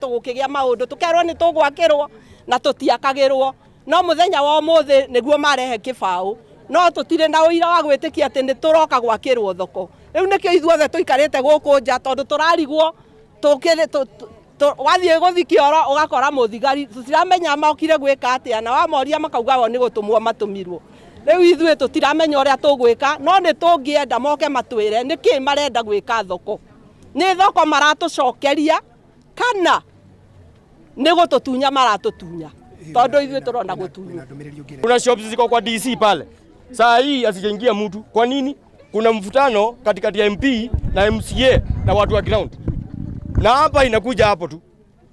Tũgũkĩgĩa maũndũ tũkerwo nĩ tũgwakĩrwo na tũtiakagĩrwo, no mũthenya wa ũmũthĩ nĩguo marehe kĩbaũ, no tũtirĩ na ũira wa gwĩtĩkia atĩ nĩ tũroka gwakĩrwo thoko. Rĩu nĩkĩo ithuothe tũikarĩte gũkũ nja, tondũ tũrarigwo wathiĩ gũthi kĩoro ũgakora mũthigari, tũtiramenya mokire gwĩka atĩa, na wamoria makauga o nĩ gũtũmwo matũmirwo. Rĩu ithuĩ tũtiramenya ũrĩa tũgwĩka, no nĩ tũngĩenda moke matwĩre nĩkĩ marenda gwĩka thoko. Nĩ thoko maratũcokeria kana nĩ gũtũtunya maratũtunya? Tondũ ithuĩ tũrona gũtunywo. Kuna shops ziko kwa DC pale. Saa hii asijaingia mtu. Kwa nini? Kuna mvutano katikati ya MP na MCA na watu wa ground. Na hapa inakuja hapo tu.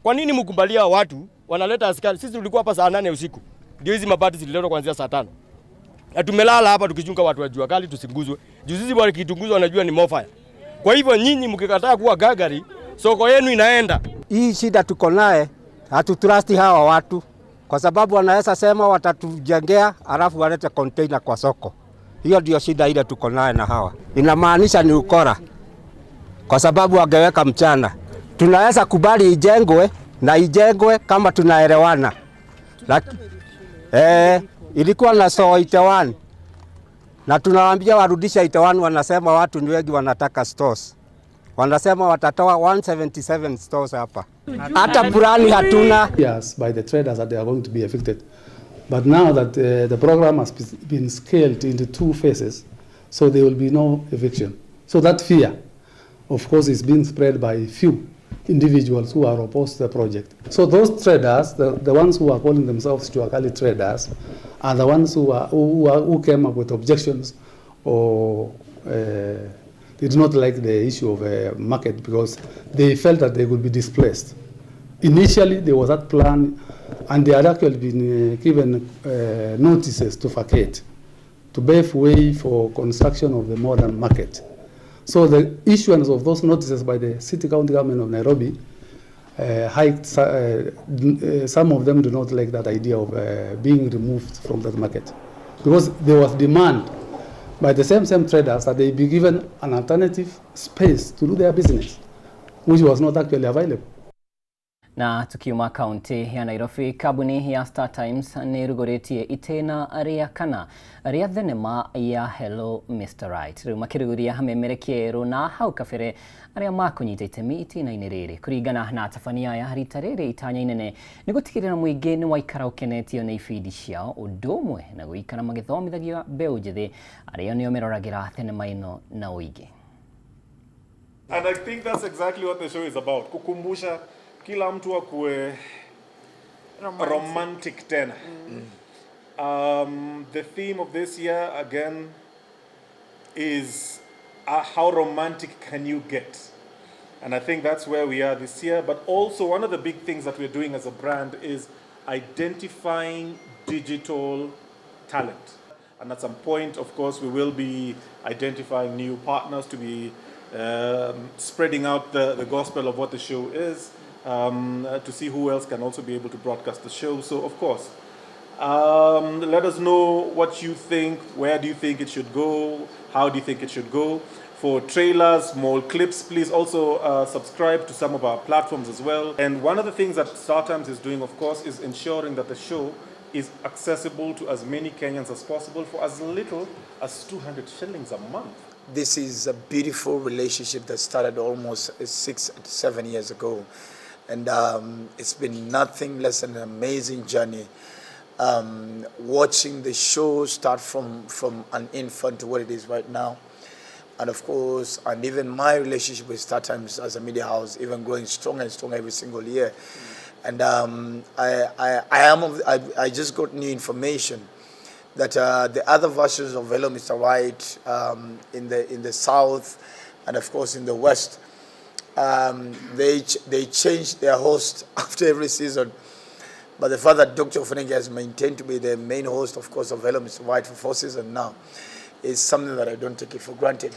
Kwa nini mkubalia watu wanaleta askari? Sisi tulikuwa hapa saa 8 usiku. Ndio hizi mabati zililetwa kuanzia saa 5. Na tumelala hapa tukichunga watu wa jua kali tusiguzwe. Juu sisi wakitunguzwa wanajua ni more fire. Kwa hivyo nyinyi mkikataa kuwa gagari, soko yenu inaenda. Hii shida tuko naye, hatutrust hawa watu kwa sababu wanaweza sema watatujengea alafu walete container kwa soko. Hiyo ndio shida ile tuko naye na hawa. Inamaanisha ni ukora, kwa sababu wangeweka mchana. Tunaweza kubali ijengwe na ijengwe kama tunaelewana. Ilikuwa na store 81 na tunawaambia warudisha 81, wanasema watu ni wengi wanataka stores. Wanasema watatoa 177 stores hapa. Hata plan hatuna. Yes, by the traders that they are going to be evicted. But now that the program has been scaled into two phases, so there will be no eviction. So that fear, of course, is being spread by few individuals who are opposed to the project. So those traders, the ones who are calling themselves Juakali traders, are the ones who came up with objections or they did not like the issue of a market because they felt that they would be displaced. Initially, there was that plan, and they had actually been given notices to vacate, to pave way for construction of the modern market. So the issuance of those notices by the city county government of Nairobi, some of them do not like that idea of being removed from that market, because there was demand by the same traders that they be given an alternative space to do their business, which was not actually available. Na tukiuma kaunti ya Nairobi, kambuni ya Star Times nĩ ĩrugũrĩtie itĩna rĩa kana rĩa thenema ya Hello Mr. Right. Rĩu makĩrugũria amemerekia erũ na hau kabere arĩa makũnyita itemi itĩna-inĩ rĩrĩ. Kũringana na atabania aya, rita rĩrĩ itanya inene nĩ gũtigĩrĩra mũingĩ nĩ waikara ũkenetio nĩ ibindi ciao, ũndũ ũmwe na gũikara magĩthomithagia mbeũ njĩthĩ arĩa nĩo meroragĩra thenema ĩno na ũingĩ. And I think that's exactly what the show is about. Kukumbusha kila mtu akuwe romantic tena. The theme of this year again is how romantic can you get? And I think that's where we are this year. But also one of the big things that we're doing as a brand is identifying digital talent. And at some point, of course, we will be identifying new partners to be spreading out the gospel of what the show is, to see who else can also be able to broadcast the show. So, of course, let us know what you think. Where do you think it should go? How do you think it should go? For trailers, small clips, please also subscribe to some of our platforms as well. And one of the things that StarTimes is doing, of course, is ensuring that the show is accessible to as many Kenyans as possible for as little as 200 shillings a month. This is a beautiful relationship that started almost 6, 7 years ago. And it's been nothing less than an amazing journey. Watching the show start from an infant to what it is right now. And of course, and even my relationship with Star Times as a media house, even growing stronger and stronger every single year. And I, am of, I just got new information that the other versions of Hello Mr. Right in the south and of course in the west, they change their host after every season. But the fact that Dr. Ofweneke has maintained to be the main host, of course, of Hello Mr. Right for four seasons now is something that I don't take it for granted.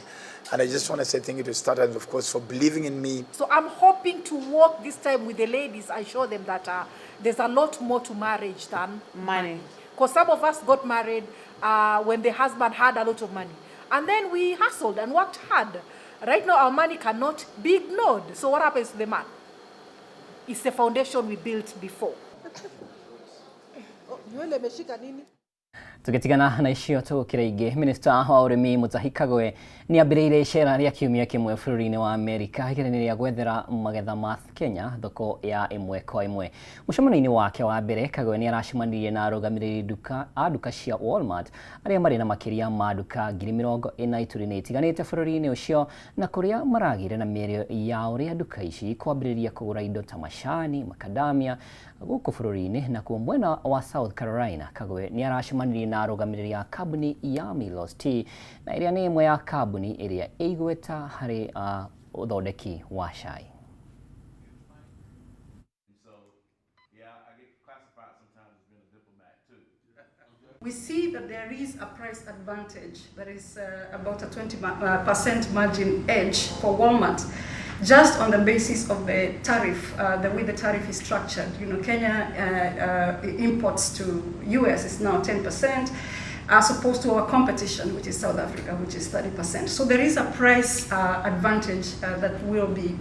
And I just want to say thank you to Star Times, of course, for believing in me. So I'm hoping to work this time with the ladies and show them that there's a lot more to marriage than money. Because some of us got married when the husband had a lot of money. And then we hustled and worked hard. Right now, our money cannot be ignored. So what happens to the man? It's the foundation we built before. Nywele imeshika nini? Tugitigana na icio tũgũkĩra ingĩ, minista wa ũrĩmi Mutahi Kagwe nĩ ambĩrĩirie icera rĩa kiumia kĩmwe bũrũri-inĩ wa Amerika igeria rĩa gwethera magetha ma Kenya thoko ya ĩmwe kwa ĩmwe. Mũcemanio-inĩ wake wa mbere, Kagwe nĩ aracemanirie na arũgamĩrĩri nduka a nduka cia Walmart arĩa marĩ na makĩria ma nduka 40,000 ituri-inĩ itiganĩte bũrũri-inĩ ũcio, na kũrĩa maragĩire na mĩario ya ũrĩa nduka ici kwambĩrĩria kũgũra indo ta macani, macadamia gũkũ bũrũri-inĩ. Nakuo mwena wa South Carolina, Kagwe nĩ aracemanirie na arũgamĩrĩri a kambuni ya Milos Tea, na ĩrĩa nĩ ĩmwe ya kambuni ĩrĩa ĩigweta harĩ ũthondeki wa cai. We see that there is a price advantage. There is about a 20% margin edge for Walmart, just on the basis of the tariff, the way the tariff is structured. Kenya imports to US is now 10%, as opposed to our competition, which is South Africa, which is 30%. So there is a price advantage that will be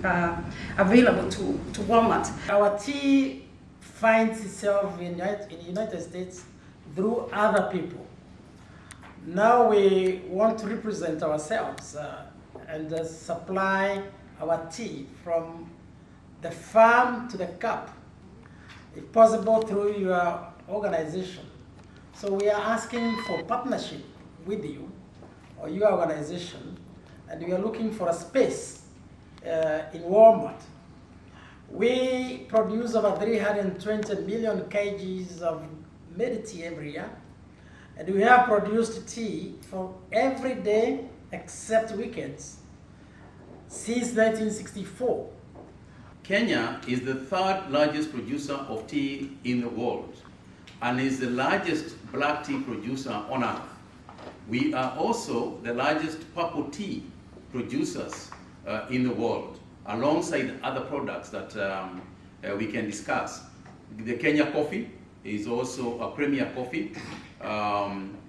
available to Walmart. Our tea finds itself in the United States through other people. Now we want to represent ourselves and supply our tea from the farm to the cup, if possible through your organization. So we are asking for partnership with you or your organization, and we are looking for a space in Walmart. We produce over 320 million kgs of made tea every year, and we have produced tea for every day except weekends since 1964. Kenya is the third largest producer of tea in the world and is the largest black tea producer on earth. We are also the largest purple tea producers in the world, alongside other products that we can discuss. The Kenya coffee is also a premier coffee,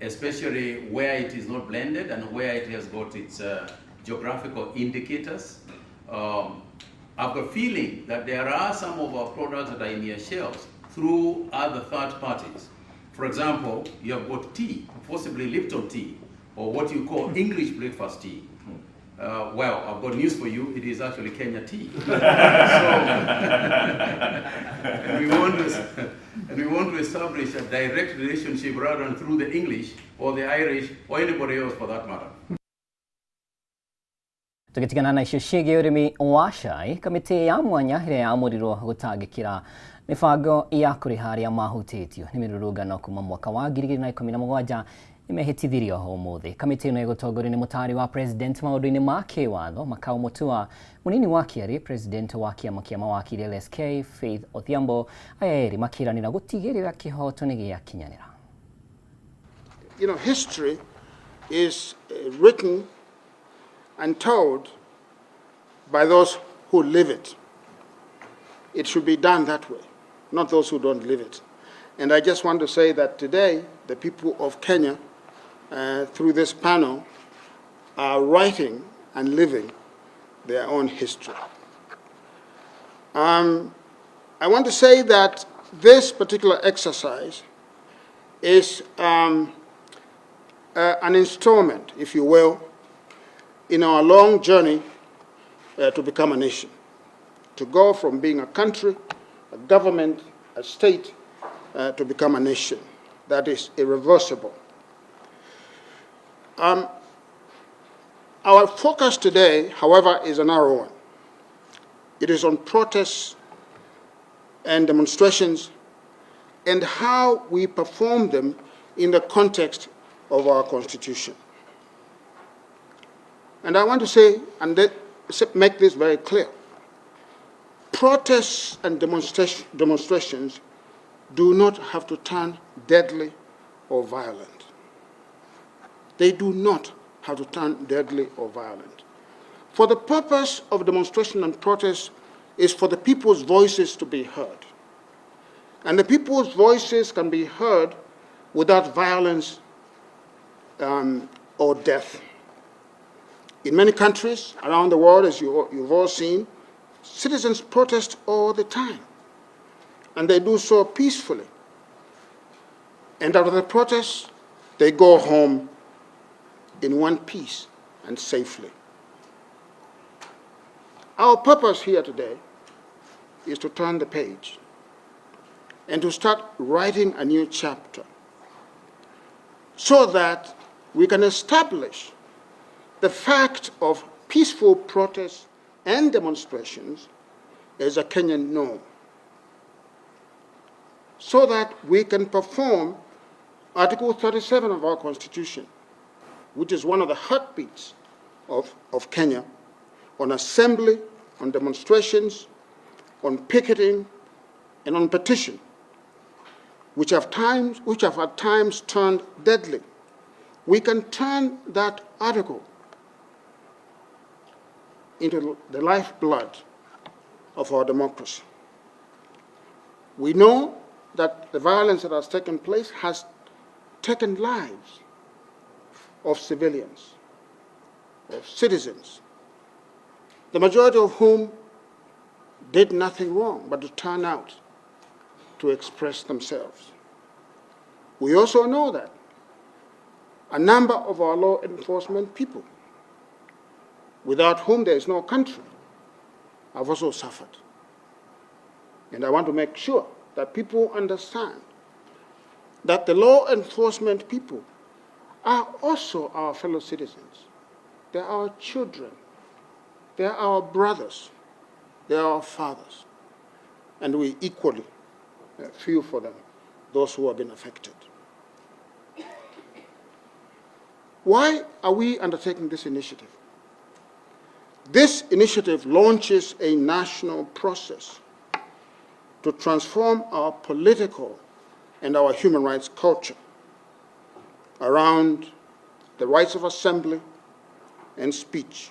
especially where it is not blended and where it has got its geographical indicators. I've got a feeling that there are some of our products that are in your shelves through other third parties. For example, you have got tea, possibly Lipton tea, or what you call English breakfast tea. Well, I've got news for you. It is actually Kenya tea. So, and we want to establish a direct relationship rather than through the English or the Irish or anybody else for that matter. Tugitigana na icio ciĩgiĩ ũrĩmi wa cai, kamĩtĩ ya mwanya ĩrĩa yamũrirwo gũtangĩkĩra mĩbango ya kũrĩha arĩa mahutĩtio nĩ mĩrũrũngano kuma mwaka wa 2017 nĩmehĩtithirio ũmũthĩ. Kamĩtĩ ĩno ĩgũtongorio nĩ mũtaari wa president maũndũ-inĩ ma kĩwatho Makau Mutua, mũnini wa kĩarĩ president wa kĩama kĩa mawakiri LSK Faith Odhiambo, aya erĩ makĩranĩra gũtigĩrĩra kĩhoto nĩ gĩakinyanĩra. You know, history is written and told by those who live it. It should be done that way, not those who don't live it. And I just want to say that today, the people of Kenya, through this panel, are writing and living their own history. I want to say that this particular exercise is an installment, if you will, in our long journey to become a nation, to go from being a country, a government, a state, to become a nation. That is irreversible. Our focus today, however, is a narrow one. It is on protests and demonstrations and how we perform them in the context of our Constitution. And I want to say, and make this very clear, protests and demonstrations do not have to turn deadly or violent. They do not have to turn deadly or violent. For the purpose of demonstration and protest is for the people's voices to be heard. And the people's voices can be heard without violence or death. In many countries around the world, as you've all seen, citizens protest all the time. And they do so peacefully. And out of the protest, they go home in one piece and safely. Our purpose here today is to turn the page and to start writing a new chapter so that we can establish the fact of peaceful protests and demonstrations as a Kenyan norm, so that we can perform Article 37 of our Constitution, which is one of the heartbeats of Kenya, on assembly, on demonstrations, on picketing, and on petition, which have at times turned deadly. We can turn that article into the lifeblood of our democracy. We know that the violence that has taken place has taken lives of civilians, of citizens, the majority of whom did nothing wrong but to turn out to express themselves. We also know that a number of our law enforcement people, without whom there is no country, have also suffered. And I want to make sure that people understand that the law enforcement people are also our fellow citizens. They are our children. They are our brothers. They are our fathers. And we equally feel for them, those who have been affected. Why are we undertaking this initiative? This initiative launches a national process to transform our political and our human rights culture around the rights of assembly and speech.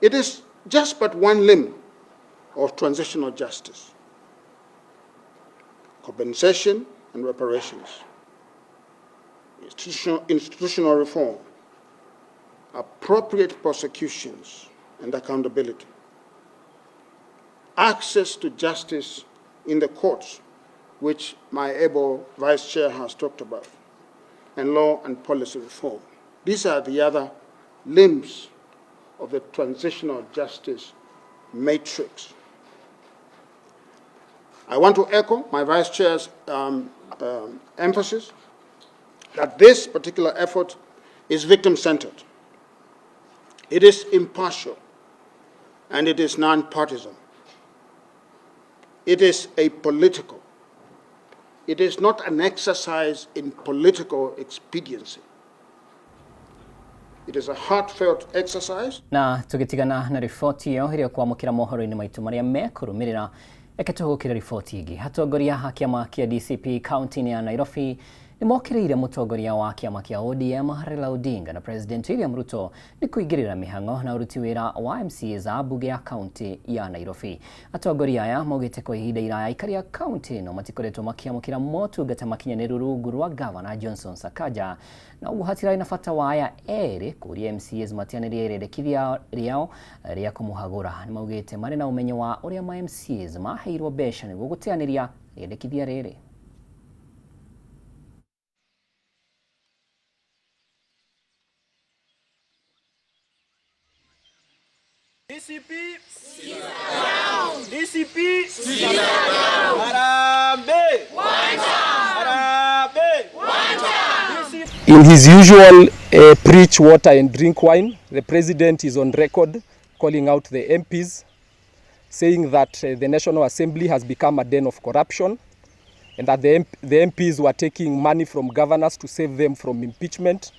It is just but one limb of transitional justice, compensation and reparations, institutional reform, appropriate prosecutions and accountability, access to justice in the courts, which my able vice chair has talked about, and law and policy reform. These are the other limbs of the transitional justice matrix. I want to echo my vice chair's emphasis that this particular effort is victim-centered. It is impartial, and it is nonpartisan. It is apolitical. It is not an exercise in political expediency. It is a heartfelt exercise. Na tugitigana na riboti iyo ĩrĩa kwamũkĩra mohoro-inĩ maitũ marĩa mekũrũmĩrĩra, reke tũhũkĩre riboti ĩngĩ. Atongoria a kĩama kĩa DCP kaunti-inĩ ya Nairobi nĩ mokĩrĩire mũtongoria wa kĩama kĩa ODM Raila Odinga na President William Ruto nĩ kũingĩrĩra mĩhang'o na ũruti wĩra wa MCAs a mbunge ya kaunti ya Nairobi. Atongoria aya maugĩte kwa ihinda iraya aikari a kaunti ĩno matikoretwo makĩamũkĩra motungata makinyanĩru rungu rwa Gavana Johnson Sakaja, na ũguo hatirarĩ na bata wa aya erĩ kũria MCAs matianĩrie irendekithia rĩao rĩa kũmũhagũra. Nĩ maugĩte marĩ na ũmenyo wa ũrĩa ma MCAs maheirwo mbeca nĩguo gũteanĩria rĩendekithia rĩrĩ. DCP DCP Harambee. Harambee. In his usual preach water and drink wine, the president is on record calling out the MPs, saying that the National Assembly has become a den of corruption and that the MPs were taking money from governors to save them from impeachment.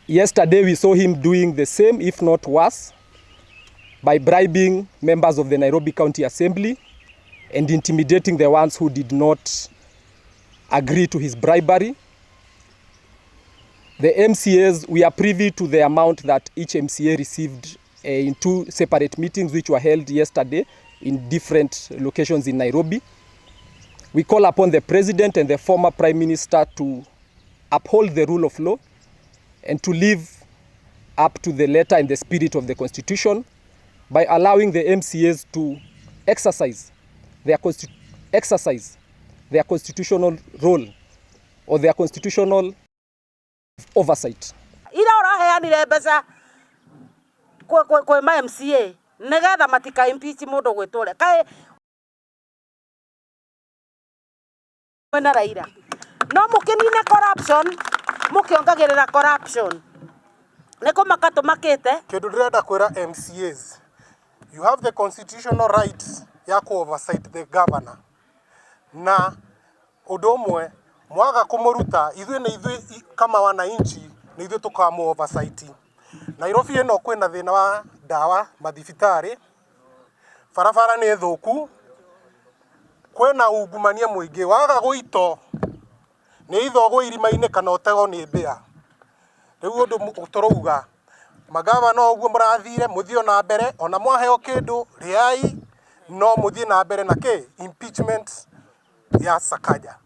Yesterday we saw him doing the same, if not worse, by bribing members of the Nairobi County Assembly and intimidating the ones who did not agree to his bribery. The MCAs, we are privy to the amount that each MCA received in two separate meetings which were held yesterday in different locations in Nairobi. We call upon the president and the former prime minister to uphold the rule of law and to live up to the letter and the spirit of the Constitution by allowing the MCAs to exercise their, exercise their constitutional role or their constitutional oversight. Ira ũraheanire mbeca kwĩ ma MCA nĩgetha matika impeach mũndũ gwĩtwo ũrĩa kaĩ mwĩna Raila no mũkĩnine corruption mũkĩongagĩrĩra corruption nĩ kũmaka tũmakĩte. Kĩndũ ndĩrenda kwĩra MCAs, you have the constitutional right ya ku oversight the governor, na ũndũ ũmwe mwaga kũmũruta ithuĩ nĩ ithuĩ kama wananchi nĩ ithuĩ tũkamũ oversight. Nairobi ĩno kwĩna thĩna wa ndawa mathibitarĩ, barabara nĩ thũku, kwĩna ungumania mũingĩ, waga gũito nĩ itho ũgwe irima-inĩ kana ũtegwo nĩ mbĩa. Rĩu ũndũ tũrauga magavana ũguo mũrathire mũthiĩ ona mbere, ona mwaheo kĩndũ rĩai, no mũthiĩ na mbere na kĩ impeachment ya Sakaja.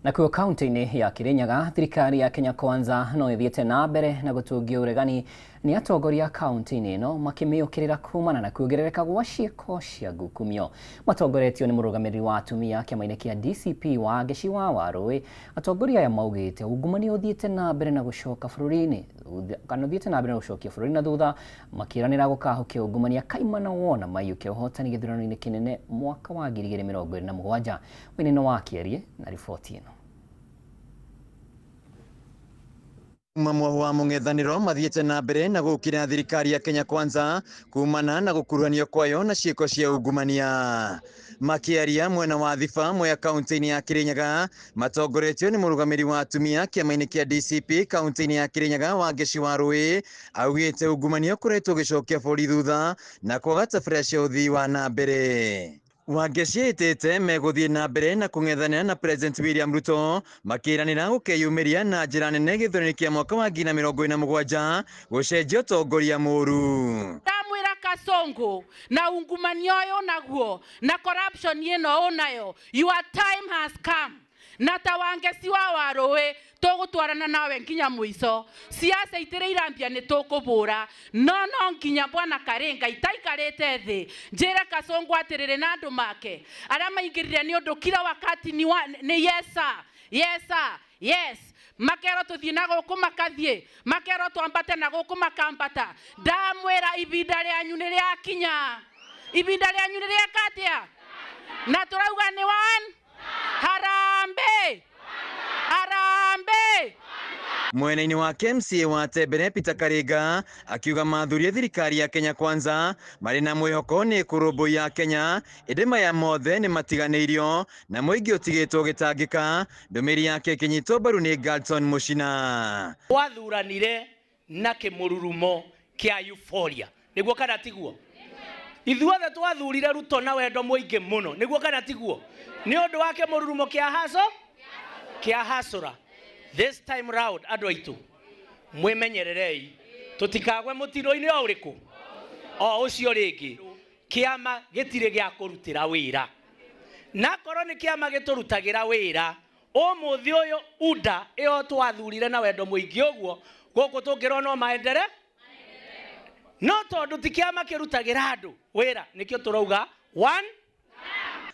Nakuo kaunti-inĩ ya Kirinyaga, thirikari ya Kenya Kwanza no ĩthiĩte na mbere na gũtũngia ũregani nĩ atongoria kaunti-inĩ ĩno makĩmĩũkĩrĩra kumana na kuongerereka gwa ciĩko cia ngukumio. Matongoretio nĩ mũrũgamĩrĩri wa atumia kĩama-inĩ kĩa DCP Wangeci wa Warũĩ. Atongoria aya maugĩte ungumania ũthiĩte na mbere na gũcoka bũrũri-inĩ kana ũthiĩte na mbere na gũcokia bũrũri na thutha, makĩranĩra gũkahũkia ungumania kaimana wona maiyũkia ũhotani gĩthurano-inĩ kĩnene mwaka wa 2027. Waineno wa Kĩarie na riboti ĩno. Mamwe wa mũng'ethanĩro mathiĩte na mbere na gũkĩra thirikari ya Kenya Kwanza kumana na gũkuruhanio kwayo na ciĩko cia ungumania. Makĩaria mwena wa Thiba Mwea kaunti-inĩ ya Kirinyaga matongoretio nĩ mũrũgamĩrĩri wa atumia kĩama-inĩ kĩa DCP kaunti-inĩ ya Kirinyaga Wangeci Warũĩ augĩte ungumania ũkoretwo ũgĩcokia bũrũri thutha na kwaga tabarĩra cia ũthii wa na mbere. Wangeci ĩtĩte megũthiĩ na mbere na kũng'ethanĩra na President William Ruto makĩranĩra gũkeyumĩria na njĩra nene gĩthurano kĩa mwaka wa 2027 gũcenjia ũtongoria mũru. Ndamwĩra Kasongo na ungumania ũyũ naguo na corruption ĩno ũnayo, your time has come. Na ta Wangeci wa Warũĩ tũgũtwarana nawe nginya mũico. Siasa itirĩ irambia nĩ tũkũbũra, no no nginya bwana Karinga itaikarĩte thĩ njĩre Kasongo atĩrĩrĩ na andũ make arĩa maingĩrire nĩ ũndũ kila wakati ni yes sir, yes sir, yes. Makerwo tũthiĩ na gũkũ makathiĩ, makerwo twambate na gũkũ makambata. Ndamwĩra ibinda rĩanyu nĩ rĩakinya, ibinda rĩanyu nĩ rĩeka atĩa? Na tũrauga nĩ one Harambee! Harambee! Mwena-inĩ wa MCA wa Tembere Peter Karinga akiuga mathurie thirikari ya Kenya Kwanza marĩ na mwĩhoko nĩ kũrũmbũiya Kenya ĩndĩ maya mothe nĩ matiganĩirio na mũingĩ ũtigĩtwo ũgĩtangĩka. Ndũmĩrĩri yake ĩkĩnyitwo mbaru nĩ Galton Mũcina. Twathuranire na kĩmũrurumo kĩa euphoria, nĩguo kana tiguo? Ithuothe twathurire Ruto na wendo mũingĩ mũno, nĩguo kana tiguo? Nĩ ũndũ wa kĩmũrurumo kĩa haso kĩa hasũra. This time round andũ aitũ mwĩmenyererei tũtikagwe mũtino-inĩ o ũrĩkũ o ũcio rĩngĩ. Kĩama gĩtirĩ gĩa kũrutĩra wĩra, na korwo nĩ kĩama gĩtũrutagĩra wĩra ũmũthĩ ũyũ UDA ĩyo twathurire na wendo mũingĩ ũguo gũkũ tũngĩrwo no maendere, no tondũ ti kĩama kĩrutagĩra andũ wĩra nĩkĩo tũrauga one.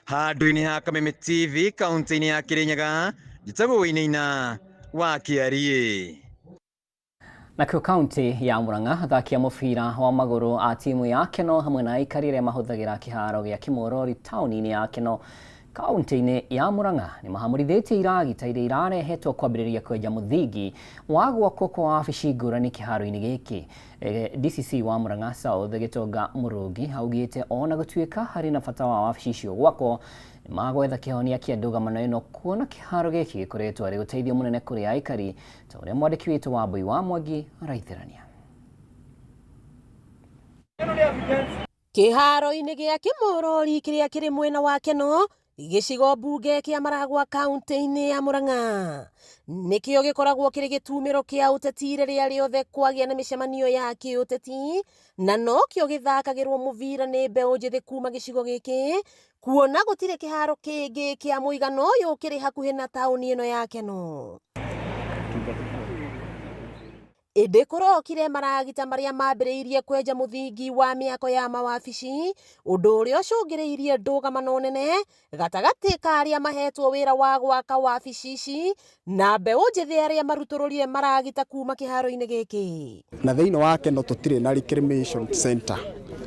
Handũ-inĩ ha Kameme TV kaunti-inĩ ya Kirinyaga, njĩtagwo Wainaina wa Kĩariĩ. Nakuo kaunti ya Murang'a, athaki a mũbira wa magũrũ a timu ya Keno hamwe na aikari arĩa mahũthagĩra kĩharo gĩa Kĩmorori taũni-inĩ ya Keno kaunti-inĩ ya Murang'a nĩ mahamũrithĩtie iragita iria irarehetwo kwambĩrĩria kwenja mũthingi wa gwakwo kwa wabici ngũrani kĩharo-inĩ gĩkĩ. DCC wa Murang'a South Gĩtonga Mũrũngi augĩte ona gũtuĩka harĩ na bata wa wabici icio gwakwo, nĩmagwetha kĩhonia kĩa ndũgamano ĩno kuona kĩharo gĩkĩ gĩkoretwo arĩ ũteithio mũnene kũrĩ aikari ta ũrĩa mwandĩki witũ wa Mbui wa Mwangi araithĩrania. Kĩharo-inĩ gĩa Kĩmorori kĩrĩa kĩrĩ mwena wa Keno gĩcigo mbunge kĩa Maragwa kaunti-inĩ ya Murang'a nĩkĩo gĩkoragwo kĩrĩ gĩtumĩro kĩa ũteti rĩrĩa rĩothe kwagĩa na mĩcemanio ya kĩũteti, na nokĩo gĩthakagĩrwo mũbira nĩ mbeũ njĩthĩ kuma gĩcigo gĩkĩ kuona gũtirĩ kĩharo kĩngĩ kĩa mũigana ũyũ kĩrĩ hakuhĩ na taũni ĩno ya Keno. Ĩndĩ kũrokire maragita marĩa mambĩrĩirie kwenja mũthingi wa mĩako ya mawabici, ũndũ ũrĩa ũcũngĩrĩirie ndũgamano nene gatagatĩ ka arĩa mahetwo wĩra wa gwaka wabici ici na mbeũ njĩthĩ arĩa marutũrũrire maragita kuma kĩharo-inĩ gĩkĩ. Na thĩinĩ wa Keno tũtirĩ na reclamation center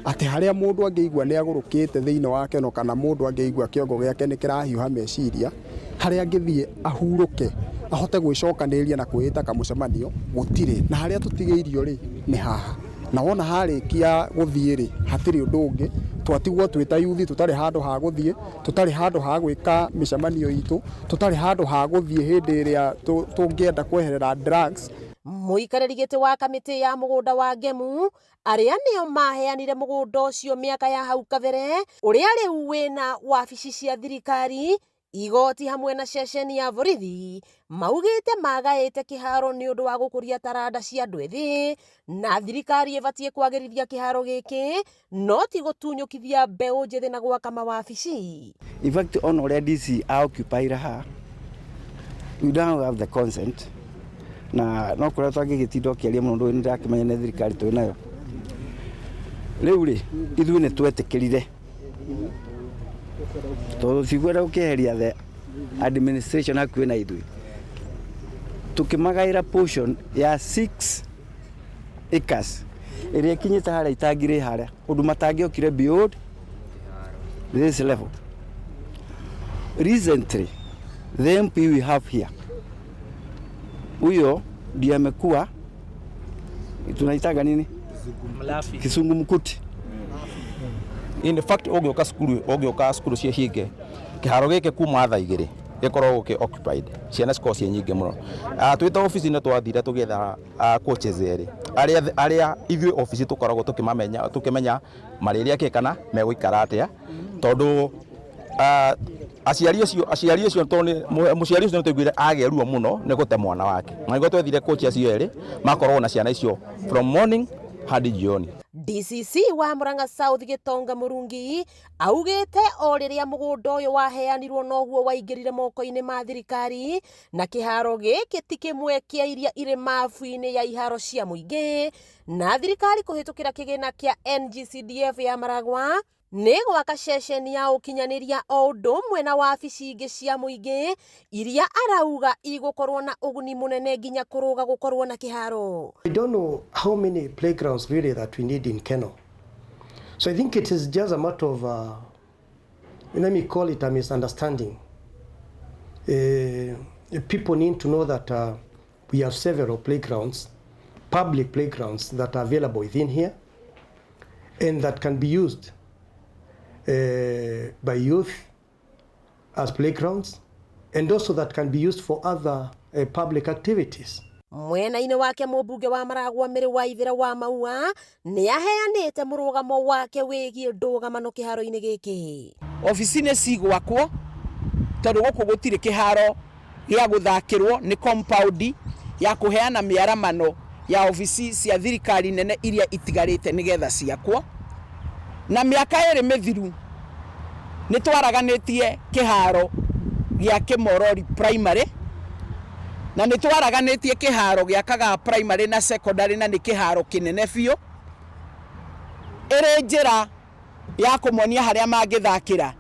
atĩ harĩa mũndũ angĩigua nĩ agũrũkĩte thĩinĩ wa Keno kana mũndũ angĩigua kĩongo gĩake nĩ kĩrahiũha meciria harĩa angĩthiĩ ahurũke ahote gwĩcokanĩrĩria na kwĩĩta kamũcemanio gũtirĩ. Na harĩa tũtigĩirio rĩ nĩ haha, na wona harĩkia gũthiĩ rĩ hatirĩ ũndũ ũngĩ, twatigwo twĩ ta yuthi tũtarĩ handũ ha gũthiĩ, tũtarĩ handũ ha gwĩka mĩcemanio itũ, tũtarĩ handũ ha gũthiĩ hĩndĩ ĩrĩa tũngĩenda kweherera drugs. Mũikarĩri gĩtĩ wa kamĩtĩ ya mũgũnda wa Ngemu arĩa nĩo maheanire mũgũnda ũcio mĩaka ya hau kabere ũrĩa rĩu wĩna wabici cia thirikari, igoti hamwe na ceceni ya borithi, maugĩte magaĩte kĩharo nĩ ũndũ wa gũkũria taranda cia andũ ethĩ na thirikari ĩbatiĩ kwagĩrithia kĩharo gĩkĩ no ti gũtunyũkithia mbeũ njĩthĩ na gwaka mawabici. In fact, ona ũrĩa DC a occupy haha, we don't have the consent na no kũrĩa twangĩgĩtinda ũkĩaria mũno ndũĩ nĩndakĩmenya nĩ thirikari twĩ nayo. Rĩu rĩ, ithuĩ nĩ twetĩkĩrire tondũ tũtikwenda gũkĩeheria the administration hakuhĩ na ithuĩ, tũkĩmagaĩra portion ya 6 acres ĩrĩa ĩkinyĩte harĩa itangi rĩ harĩa ũndũ matangĩokire beyond this level. Recently, the MP we have here, huyo ndiye amekuwa tunaitaga nini, kizungumkuti. In fact, ũngĩũka cukuru, ũngĩũka cukuru ciĩ hinge, kĩharo gĩkĩ kuma thaa 2 gĩkoragwo gĩ occupied, ciana cikoragwo ciĩ nyingĩ mũno. Twĩ ta obici nĩ twathire tũgĩetha coaches erĩ arĩa ithuĩ obici tũkoragwo tũkĩmamenya, tũkĩmenya marĩrĩa kĩ kana megũikara atĩa, tondũ aciari acio tondũ nĩ mũciari ũcio nĩ twaiguire agĩa ruo mũno nĩ gũte mwana wake, na nĩguo twethire coach acio erĩ makoragwo na ciana icio from morning hadi jioni. DCC wa Murang'a South Gitonga Murungi augĩte o rĩrĩa mũgũnda ũyũ waheanirwo noguo waingĩrire moko-inĩ ma thirikari na kĩharo gĩkĩ ti kĩmwe kĩa iria irĩ mabu-inĩ ya iharo cia mũingĩ na thirikari kũhĩtũkĩra kĩgĩna kĩa NGCDF ya Maragwa nĩ gwaka ceceni ya ũkinyanĩria o ũndũ ũmwe na wabici ingĩ cia mũingĩ iria arauga igũkorwo na ũguni mũnene nginya kũrũga gũkorwo na kĩharo. I don't know how many playgrounds really that we need in Kenol. So I think it is just a matter of, let me call it a misunderstanding. People need to know that we have several playgrounds, public playgrounds that are available within here and that can be used by youth as playgrounds and also that can be used for other public activities. Mwena-inĩ wake mũmbunge wa Maragwa Mĩrĩ wa Ithĩra wa Maua nĩ aheanĩte mũrũgamo wake wĩgiĩ ndũgamano kĩharo-inĩ gĩkĩ. Obici nĩ cigwakwo tondũ gũkũ gũtirĩ kĩharo gĩa gũthakĩrwo, nĩ compound ya kũheana mĩaramano ya obici cia thirikari nene iria itigarĩte nĩgetha ciakwo. Na mĩaka 2 mĩthiru nĩ twaraganĩtie kĩharo gĩa Kĩmorori Primary na nĩ twaraganĩtie kĩharo gĩa Kagaa Primary na Secondary, na nĩ kĩharo kĩnene biũ, ĩrĩ njĩra ya kũmonia harĩa mangĩthakĩra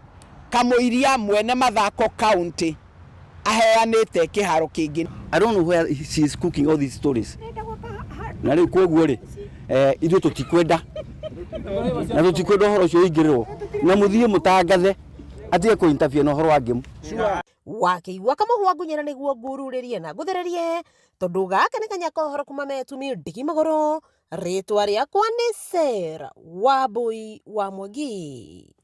kamũiria mwene mathako county aheanĩte kĩharo kĩngĩ. I don't know where she is cooking all these stories. Na rĩu koguo rĩ, ithuĩ tũtikwenda na tũtikwenda ũhoro ũcio ũingĩrĩrwo na mũthiĩ mũtangathe atige kũ interfere na ũhoro wa ngĩmu. Wakĩigua kamũhwa ngunyĩra nĩguo ngururĩrie na ngũthererie tondũ gaka nĩ kanya ka ũhoro kuma Metumi ndigi magũrũ. Rĩtwa rĩakwa nĩ Sarah Wambui wa Mwangi.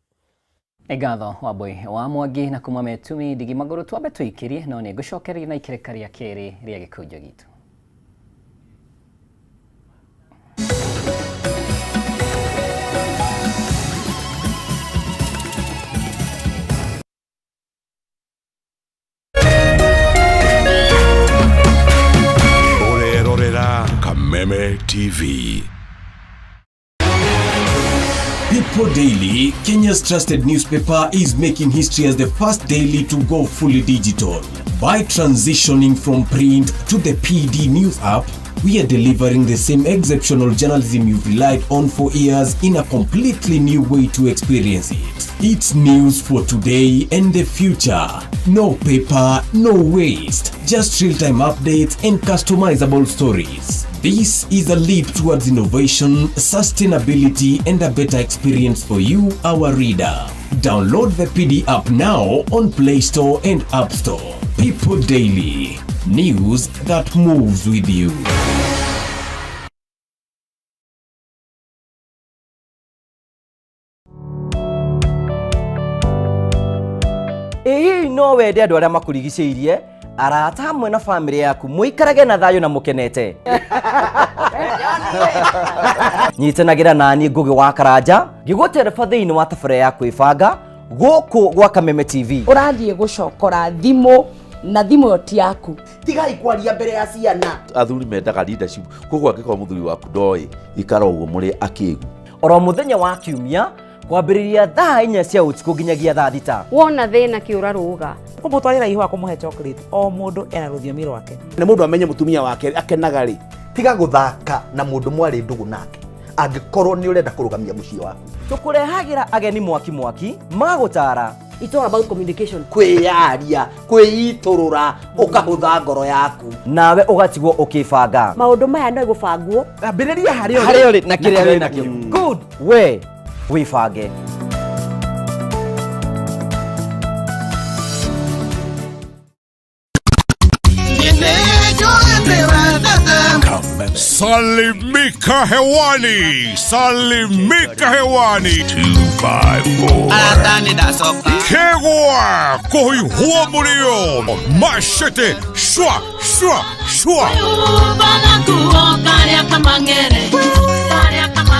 Ngatho Wambui wa Mwangi na kuma Metumi ndigi magũrũ twambe tũikĩrie no nĩ ngũcokereria na ikereka rĩa kerĩ rĩa gĩkũnjo gitũ. Ũrerorera Kameme TV. People Daily, Kenya's trusted newspaper, is making history as the first daily to go fully digital. By transitioning from print to the PD News app, We are delivering the same exceptional journalism you've relied on for years in a completely new way to experience it. It's news for today and the future. No paper, no waste. Just real-time updates and customizable stories. This is a leap towards innovation, sustainability, and a better experience for you, our reader. Download the PD app now on Play Store and App Store. People Daily. News that moves with you. Ĩ hihi no wende andũ arĩa makũrigicĩirie arata hamwe na bamĩrĩ yaku mũikarage na thayũ na mũkenete nyitanagĩra naniĩ ngũgĩ wa karanja ngĩgũtereba thĩinĩ wa tabarĩra ya kwĩbanga gũkũ gwa kameme tv ũrathiĩ gũcokora thimũ na thimũ ĩyo ti yaku tigai kwaria mbere ya ciana athuri mendaga leadership koguo angĩkorwo mũthuri waku ndoĩ ikara ũguo mũrĩ akĩgu oro mũthenya wa kiumia kwambĩrĩria thaa inya cia ũtukũ nginyagia thaa thita wona thĩna kĩũra rũga kũmũtwarĩra ihũa kũmũhe chocolate o mũndũ ena rũthiomi rwake nĩ mũndũ amenye mũtumia wake akenaga rĩ tiga gũthaka na mũndũ mwarĩ ndũgũ nake angĩkorwo nĩ ũrenda kũrũgamia mũciĩ waku tũkũrehagĩra ageni mwaki mwaki magũtara It's all about communication. Kwĩyaria, kwĩitũrũra, ũkahũtha ngoro yaku. Nawe ũgatigwo ũkĩbanga. Maũndũ maya no gũbangwo. Ambĩrĩria harĩa ũrĩ. Harĩa ũrĩ na kĩrĩa wĩ nakĩo. Good. We wĩbange. Salimika hewani, salimika hewani. 254. Kegwa kuhihua mulio mashete shwa shwa shwa.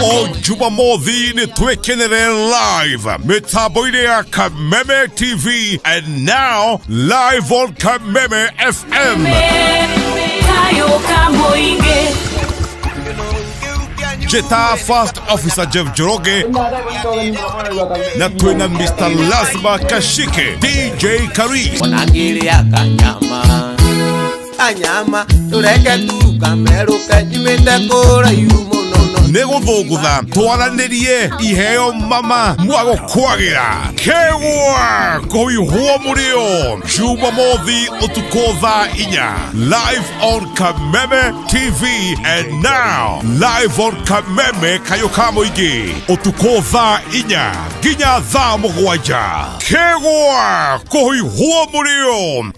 O Jumamothi nĩ twĩkenere live mĩtambo-inĩ ya Kameme TV and now live on Kameme FM. Jeta First Officer Jeff Njoroge na twina Mr. Lazima Kashike DJ Karis Onangĩrĩa kanyama kanyama tũreke tu kamerũke nyumĩte kũraihu mũno nĩ gũthũngũtha twaranĩrie iheo mama mwagũkwagĩra kegwa kũihwo mũrĩo jumamothi ũtukũ thaa inya live on Kameme TV and now live on Kameme kayũ ka mũingĩ ũtukũ thaa inya nginya thaa mũgwanja kegwa kũihwo mũrĩo.